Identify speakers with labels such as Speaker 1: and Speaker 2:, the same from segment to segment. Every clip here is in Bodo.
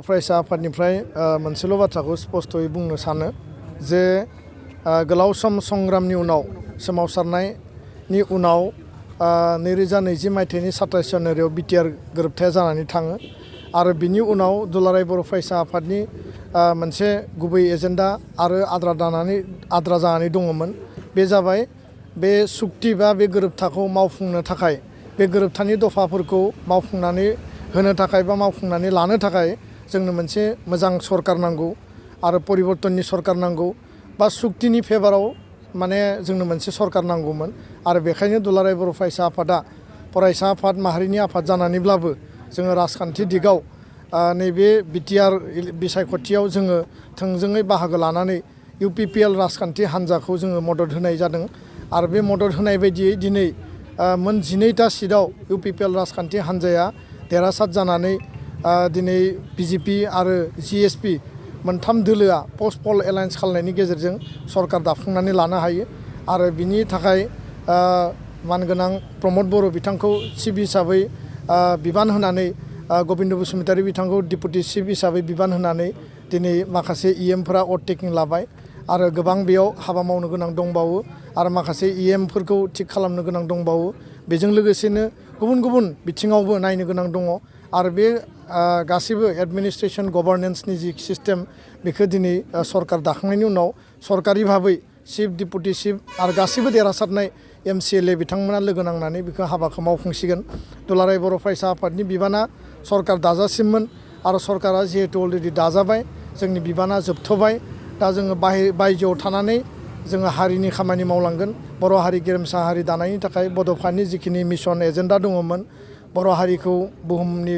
Speaker 1: फरायसा आफादनिफ्राय मोनसेल' बाथ्राखौ स्पष्टयै बुंनो सानो जे गोलाव सम संग्रामनि उनाव सोमावसारनायनि उनाव 2020 मायथाइनि 27 जानुवारियाव बिटिआर गोरोबथाया जानानै थाङो आरो बिनि उनाव दुलाराय बर' फरायसा आफादनि मोनसे गुबै एजेन्डा आरो आद्रा जानानै दङमोन। बे जाबाय बे सुक्ति बा बे गोरोबथाखौ मावफुंनो थाखाय बे गोरोबथानि दफाफोरखौ मावफुंनानै होनो थाखाय बा मावफुंनानै लानो थाखाय जोंनो मोनसे मोजां सरकार नांगौ आरो परिबर्तननि सरकार नांगौ बा सुक्तिनि फेभाराव माने जोंनो मोनसे सरकार नांगौमोन आरो बेखायनो दुलाराय बर' फरायसा आफादा फरायसा आफाद माहारिनि आफाद जानानैब्लाबो जोङो राजखान्थि दिगाव नैबे बिटिआर बिसायख'थियाव जोङो थोंजोङै बाहागो लानानै इउपिपिएल राजखान्थि हान्जाखौ जोङो मदद होनाय जादों आरो बे मदद होनाय बायदियै दिनै मोन 12टा सिटआव इउपिपिएल राजखान्थि हान्जाया देरहासार जानानै दिनै बिजेपि आरो जिएसपि मोनथाम दोलोआ पस्ट पल एलायन्स खालामनायनि गेजेरजों सरकार दाफुंनानै लानो हायो आरो बिनि थाखाय मानगोनां प्रमद बर' बिथांखौ चिफ हिसाबै बिबान होनानै गबिन्द बसुमतारी बिथांखौ डिपुटि चिफ हिसाबै बिबान होनानै दिनै माखासे इएमफोरा अभारटेकिं लाबाय आरो गोबां बेयाव हाबा मावनो गोनां दंबावो आरो माखासे इएमफोरखौ थिग खालामनो गोनां दंबावो। बेजों लोगोसेनो गुबुन गुबुन बिथिङावबो नायनो गोनां दङ आरो बे गासैबो एडमिनिस्ट्रेसन गभार्नेन्सनि जि सिस्टेम बेखौ दिनै सरकार दाखांनायनि उनाव सरकारि भाबै चिफ डिपुटि चिफ आरो गासैबो देरहासारनाय एमसिएलए बिथांमोना लोगो नांनानै बेखौ हाबाखौ मावफुंसिगोन। दुलाराय बर' फरायसा आफादनि बिबाना सरकार दाजासिममोन आरो सरकारा जिहेतु अलरेडि दाजाबाय जोंनि बिबाना जोबथ'बाय। दा जोङो बायजोआव थानानै जोङो हारिनि खामानि मावलांगोन। बर' हारि गेरेमसा हारि दानायनि थाखाय बड'फानि जिखिनि मिशन एजेन्डा दङमोन बर' हारिखौ बुहुमनि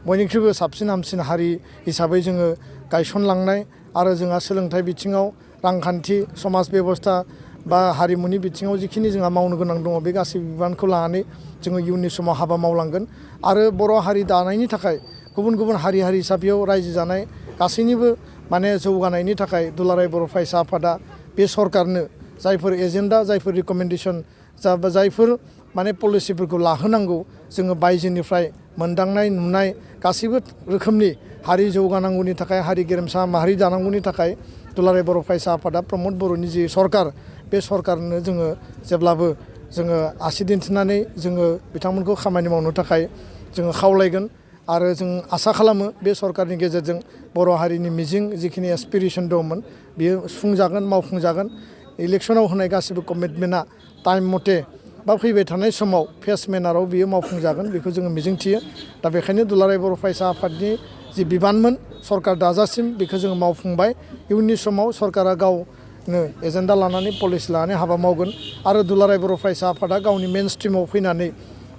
Speaker 1: बयनिख्रुइबो साबसिन हामसिन हारि हिसाबै जोङो गायसनलांनाय आरो जोंहा सोलोंथाइ बिथिङाव रांखान्थि समाज बेबस्था बा हारिमुनि बिथिङाव जिखिनि जोंहा मावनो गोनां दङ बे गासै बिबानखौ लानानै जोङो इयुननि समाव हाबा मावलांगोन आरो बर' हारि दानायनि थाखाय गुबुन गुबुन हारि हारिसाफोराव रायजो जानाय गासैनिबो माने जौगानायनि थाखाय दुलाराय बर' फरायसा आफादा बे सरकारनो जायफोर एजेन्डा जायफोर रिकमेन्डेसन जायफोर माने पलिसिफोरखौ लाहोनांगौ जोङो बायजोनिफ्राय मोनदांनाय नुनाय गासैबो रोखोमनि हारि जौगानांगौनि थाखाय हारि गेरेमसा माहारि दानांगौनि थाखाय दुलाराय बर' फरायसा आफादा प्रमद बर'नि जि सरकार बे सरकारनो जोङो जेब्लाबो जोङो आसि दिन्थिनानै जोङो बिथांमोनखौ खामानि मावनो थाखाय जोङो खावलायगोन आरो जों आसा खालामो बे सरकारनि गेजेरजों बर' हारिनि मिजिं जिखिनि एसपिरेसन दंमोन बियो सुफुंजागोन मावफुंजागोन। इलेक्सनाव होनाय गासिबो कमिटमेन्टआ टाइम मथे बा फैबाय थानाय समाव फेस मेनाराव बियो मावफुंजागोन बेखौ जोङो मिजिंथियो। दा बेखायनो दुलाराय बर' फरायसा आफादनि जि बिबानमोन सरकार दाजासिम बेखौ जोङो मावफुंबाय। इयुननि समाव सरकारा गावनो एजेन्डा लानानै पलिसि लानानै हाबा मावगोन आरो दुलाराय बर' फरायसा आफादा गावनि मेन स्ट्रिमाव फैनानै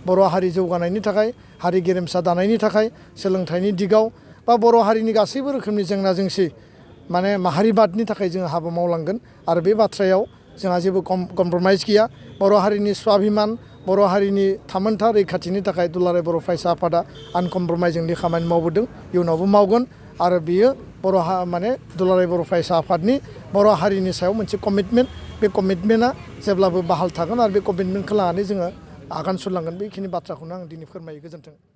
Speaker 1: बर' हारि जौगानायनि थाखाय हारि गेरेमसा दानायनि थाखाय सोलोंथाइनि दिगाव बा बर' हारिनि गासैबो रोखोमनि जेंना जेंसि माने माहारिबादनि थाखाय जोङो हाबा मावलांगोन आरो बे बाथ्रायाव जोंहा जेबो कमप्रमाइज गैया। बर' हारिनि स्वाभिमान बर' हारिनि थामोनथा रैखाथिनि थाखाय दुलाराय बर' फरायसा आफादा आनकमप्रमाइजिंलि खामानि मावबोदों इयुनावबो मावगोन आरो बियो माने दुलाराय बर' फरायसा आफादनि बर' हारिनि सायाव मोनसे कमिटमेन्ट बे कमिटमेन्टआ जेब्लाबो बाहाल थागोन आरो बे कमिटमेन्टखौ लानानै जोङो आगान सुरलांगोन। बेखिनि बाथ्राखौनो आं दिनै फोरमायो। गोजोन्थों।